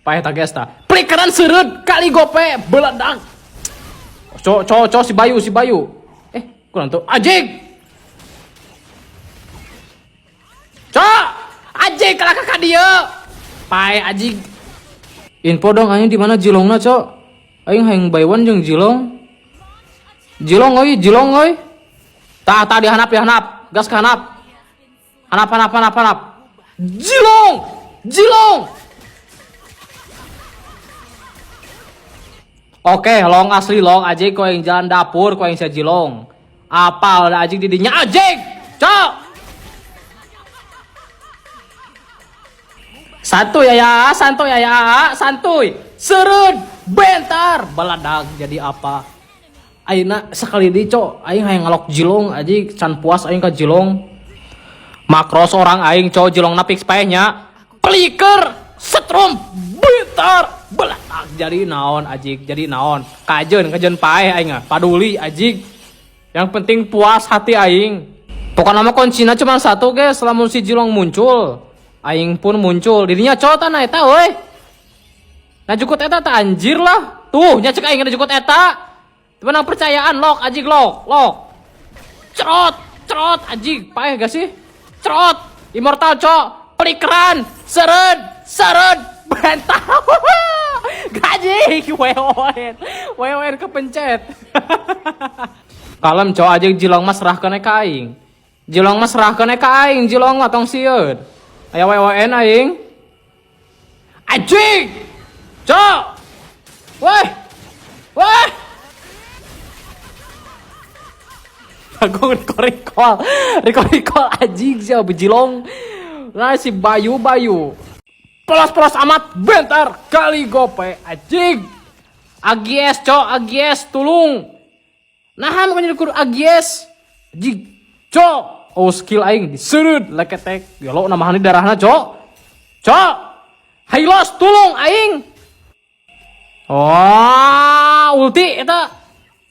Paeh ta guys ta. Pelikeran seureut kali gope beledak. Cok cok cok si Bayu si Bayu. Eh, kurang tuh. Anjing. Cok, anjing kalah kakak dia. Paeh anjing. Info dong aing di mana Jilongna, Cok? Aing hayang buy one jeung Jilong. Jilong euy, Jilong euy. Tah tah dihanap dihanap. Gas ke hanap. Hanap hanap hanap hanap. Jilong! Jilong! Oke, long asli long anjing kau yang jalan dapur kau yang saya jilong. Apa udah anjing didinya anjing? Cok. Santuy ya ya, santuy ya ya, santuy. Serud, bentar, baladag jadi apa? Ayeuna sekali di cok, aing hayang ngalok jilong anjing can puas aing ka jilong. Makro seorang aing cok jilong na fix paehnya. Peliker, setrum, bentar, belatak jadi naon ajik, jadi naon. Kajeun, kajeun paeh aing ah, paduli ajik. Yang penting puas hati aing. Pokoknya nama kuncina cuma satu guys, lamun si Jilong muncul, aing pun muncul. Dirinya cok tanah eta euy. Nah jukut eta tak anjir lah. Tuh, nya cek aing ada jukut eta. Menang percayaan lok ajik lok, lok. Cerot, cerot ajik, paeh gak sih? Cerot, immortal cok, pelikeran, seret, seret, bentang. Gaji, WON, WON kepencet. Kalem cok aja Jilong mah serahkeun ka aing. Jilong mah serahkeun ka aing, Jilong mah tong sieun. Aya WON aing. Anjing! Cok! Woi! Woi! Aku recall, recall, recall anjing siapa Jilong. Nah si Bayu Bayu. Polos-polos amat bentar kali gope anjing. Agies cok, Agies tulung. Nah, makanya kudu Agies. Anjing, cok. Oh skill aing diserut leketek. Ya lo namahani darahna cok. Cok. Hylos tulung aing. Wah, ulti eta.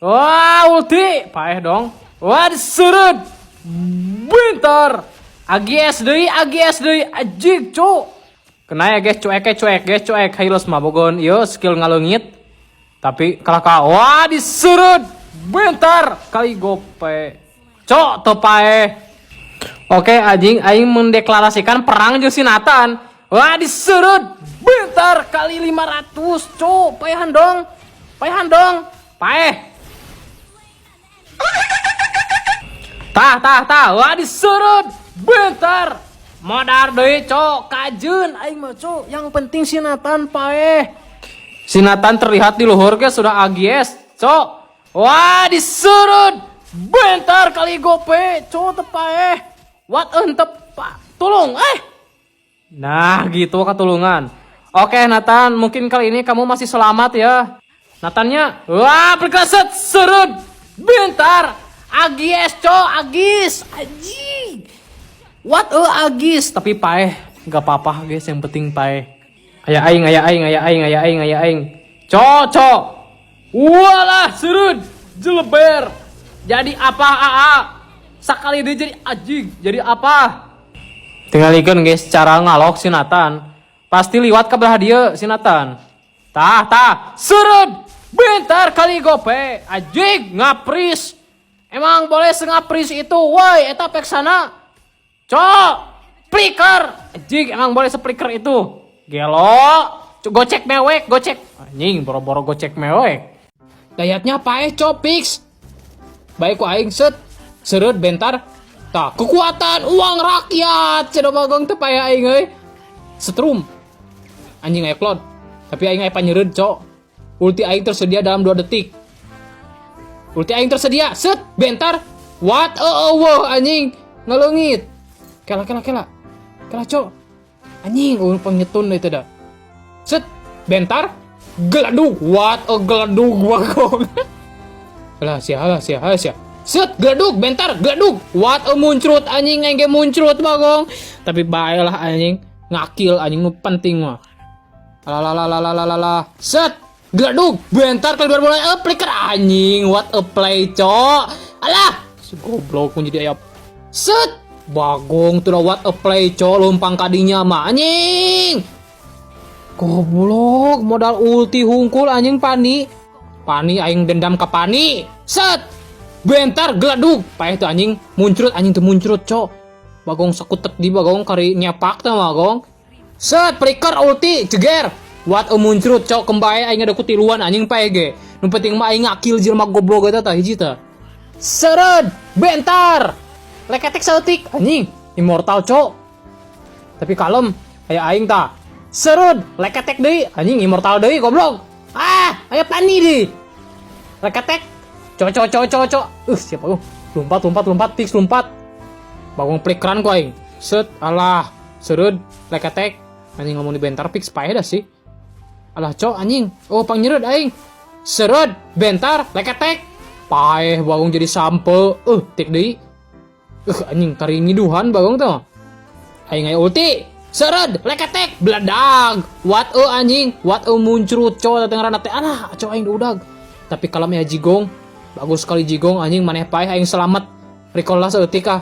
Wah, ulti. Paeh dong. Wah, diserut. Bentar. Agies deui, Agies deui anjing cok. Kena ya guys, cuek cuek guys, cuek Hylos mah bogon ieu skill ngaleungit. Tapi kalah ka wah diserut. Bentar kali gope. Cok teu paeh. Oke anjing aing mendeklarasikan perang jeung si Nathan. Wah diserut. Bentar kali 500 cok, paehan dong. Paehan dong. Paeh. Tah tah tah, wah diserut. Bentar. Modar deui cok, kajeun aing mah cok. Yang penting si Nathan paeh. Si Nathan terlihat di luhur guys sudah Agies, cok. Wah diserut. Bentar kali gope, cok teu paeh. What entep pak. Tulung eh. Nah gitu katulungan. Oke Nathan, mungkin kali ini kamu masih selamat ya. Nathannya, wah berkeset serut. Bentar. Agies cok, Agis, anjing. What a Agis, tapi paeh, nggak apa-apa guys, yang penting paeh. Aya aing, aya aing, aya aing, aya aing, aya aing. Cok, cok. Walah, serut, jeleber. Jadi apa AA? Sekali dia jadi anjing, jadi apa? Tinggalikeun guys cara ngalok si Nathan. Pasti liwat ke belah dia si Nathan. Tah, tah, serut. Bentar kali gope, anjing ngapris. Emang boleh sengapris itu, woi, eta peksana. Cok, pliker. Anjing, emang boleh sepliker itu. Gelo, gocek mewek, gocek. Anjing, boro-boro gocek mewek. Dayatnya paeh cok fix. Baik ku aing set, serut bentar. Tah, kekuatan uang rakyat. Cenah bagong teu paeh aing euy. Setrum. Anjing aya klon. Tapi aing aya panyereud cok. Ulti aing tersedia dalam 2 detik. Ulti aing tersedia, set, bentar. What? Oh, oh, wow, anjing. Ngeleungit. Kela, kela, kela. Kela, cok. Anjing, ulun pengetun itu dah. Set, bentar. Geladug. What a geladug bagong. Lah, sia, lah, sia, lah, sia. Set, geladug, bentar, geladug. What a muncrut anjing, aing ge muncrut bagong. Tapi bae lah anjing. Ngakil anjing nu penting mah. Alah. Set, geladug, bentar kali dua bulan pliker anjing. What a play, cok. Alah, si goblok mun jadi ayam. Set, bagong tuh what a play, cok. Lumpang kadinya mah anjing. Goblok, modal ulti hungkul anjing Pani. Pani, aing dendam ke Pani. Set. Bentar, geladug. Paeh tuh anjing, muncrut anjing tuh, muncrut, cok. Bagong sakutek di bagong kari nyepak teh bagong. Set, flicker ulti, jeger. What a muncrut, cok, kembali aing ada kutiluan anjing, paeh ge. Nu penting mah aing ngakil jelema goblok eta tah hiji tah. Seret, bentar. Leketek saeutik anjing, immortal, cok. Tapi kalem, aya aing tah. Serut, leketek deui, anjing, immortal deui goblok. Ah, aya Pani deui. Leketek. Cok, cok, cok, cok, cok. Siapa lu? Lompat, lompat, lompat, fix lompat. Bagong flickeran ku aing. Set, alah, serut, leketek. Anjing, ngomong di bentar fix paeh dah sih. Alah, cok, anjing. Oh, pangnyerut aing. Serut, bentar, leketek. Paeh bagong jadi sampe. Tik deui. Anjing, kari ngiduhan bagong tuh. Aing aya ulti. Seret, leketek, beledag. What a anjing, what a muncrut, cok, teh ngaranna teh. Alah, cok, aing udag. Tapi kalem ya Jigong. Bagus sekali Jigong anjing, maneh paeh, aing selamat. Recall lah saeutik ah.